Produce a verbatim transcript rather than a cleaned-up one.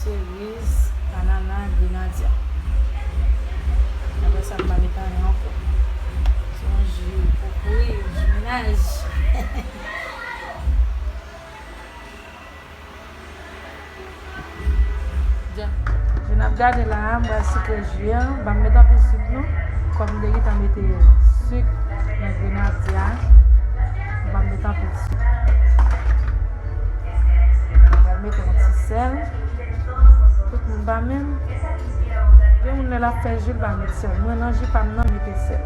seriz, anana, grenadya. Apre sa, m pa met anyen ankò. Se yon ji pou kouri, ji mennaj. Jan n ap gade la a, m pral sikre ji an. M pa met anpil sik non. Kòm m te gentan mete sik nan grenadya a, m pa met anpil sik. M pral mete yon ti sèl. Tout moun pa menm. Gen moun lè l ap fè ji, l pa met sèl. Mwen nan ji pa m nan, m mete sèl.